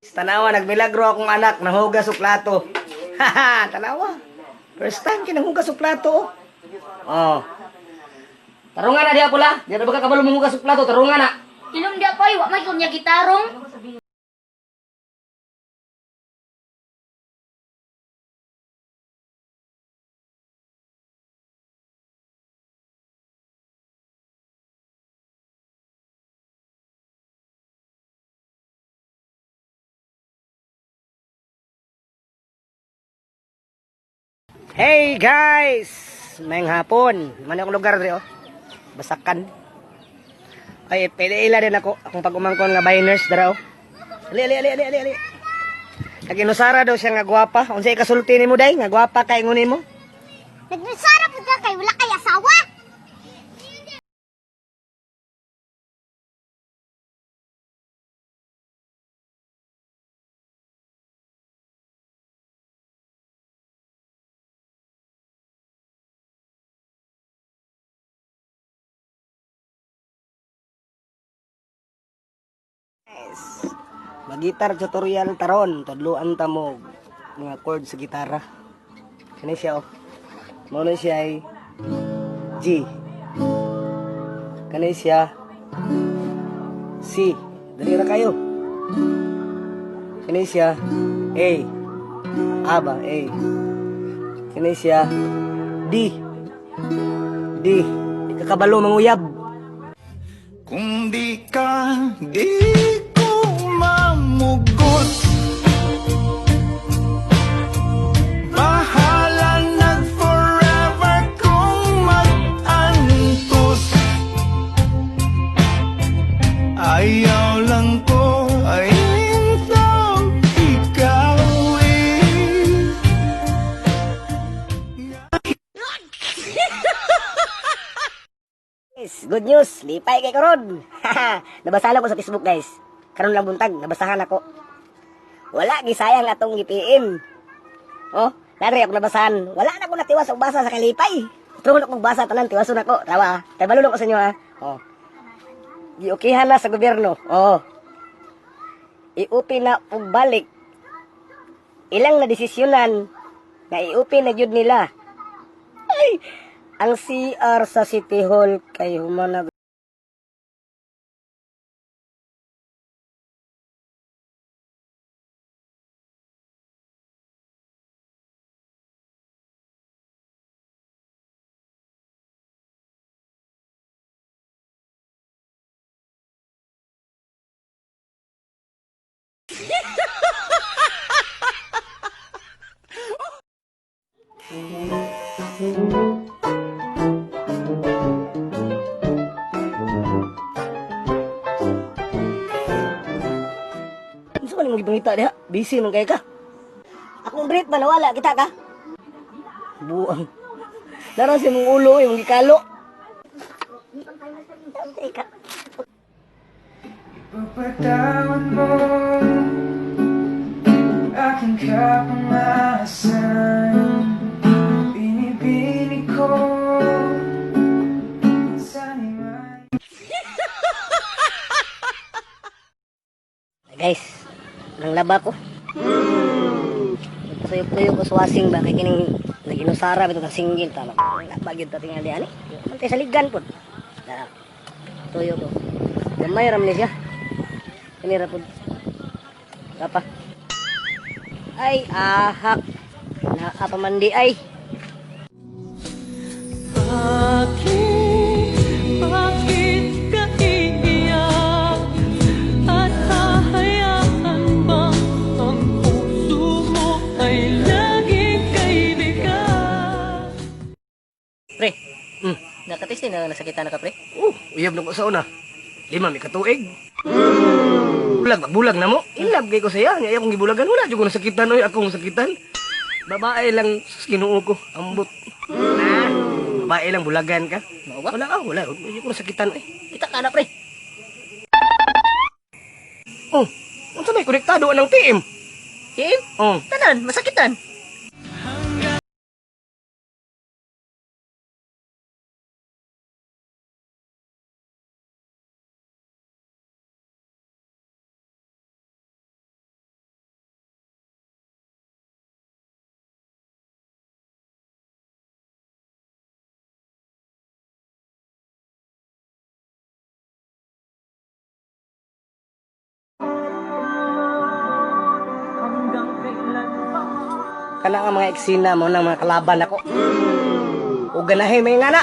Tanawa, nagmilagro akong anak, nahugas og plato. Haha, tanawa. First time kinahugas og plato. Oh. Tarungan na diha pula. Di na ba ka kabalo manghugas og plato? Tarungan na. Inom di pa, wa may kunya gitarong. Hey guys! Mayang hapon. Man akong lugar diri oh. Basakan. Ay, pili ila din ako akong pag-umangkon nga biners dara oh. Ali ali ali ali ali ali. Kaginusara daw siya nga gwapa. Unsay kasulti nimo day nga gwapa kay ngunin mo? Nagdusara pud ka kay wala kay asawa. Guys, magitar tutorial taron, tudloan ta mo mga chord sa gitara. Kani siya oh. Mao na siya ay G. Kani siya C. Dali ra kayo. Kani siya A. A ba? A. Kani siya D. D. Di ka kabalo manguyab. Kung di ka, di ko mamugot. Bahala nag forever kung mag-antos. Ayaw lang ko ay ikaw eh. Guys, good news, lipay kay karon. Nabasahan ko sa Facebook, guys. Karon lang buntag, nabasahan ako. Wala gisayang atong GPM. Oh, nari ako nabasahan. Wala na ko natiwas og basa sa kalipay. Truhon akong basa tanan tiwason ako. Tawa. Kay balulong ko sa inyo ha. Oh. Giukihan na sa gobyerno. Oh. Iupi na og balik. Ilang na desisyonan na iupi na gyud nila. Ay, ang CR sa City Hall kay humanag. Unsa man imong gipangita diha? Busy man kay ka. Akong brief ba nawala kita ka? Buang. Nara sa imong ulo imong gikalo. Teka. Ipagpatawad mo aking kapamasan. Binibini ko, sana'y may Guys, nang laba ko. Nagpatuyo-tuyo ko sa wasing ba kay kining naginusara bitaw kang singgil tama. Laba gyud ta tingali ani. Mantay sa ligan pod. Dara. Tuyo ko. Gamay ra man ni siya. Kini ra pod. Kapa. Ay ahak. Naa pa man di ay. Bakit, bakit ka iiyak at hahayaan bang ang puso mo ay laging kay bigat? Pre, nakatisting na nasakitan na ka, pre. Oh, uyab na ko sa una. 5 may katuig. Bulag, bulag na mo. Inlove kay ko siya. Nya akong gibulagan wala jud ko nasakitan oy, akong sakitan. Babae lang sus, Ginoo ko, ambot. Ah, babae lang bulagan ka. Mao ba? Wala ka, wala. Wala ko nasakitan oy. Kita ka na, pre. Oh, unsa may konektado anang TM? Eh, Oh, tanan, masakitan. Kana nga mga eksena mo ng mga kalaban ako. O ganahe may nga na.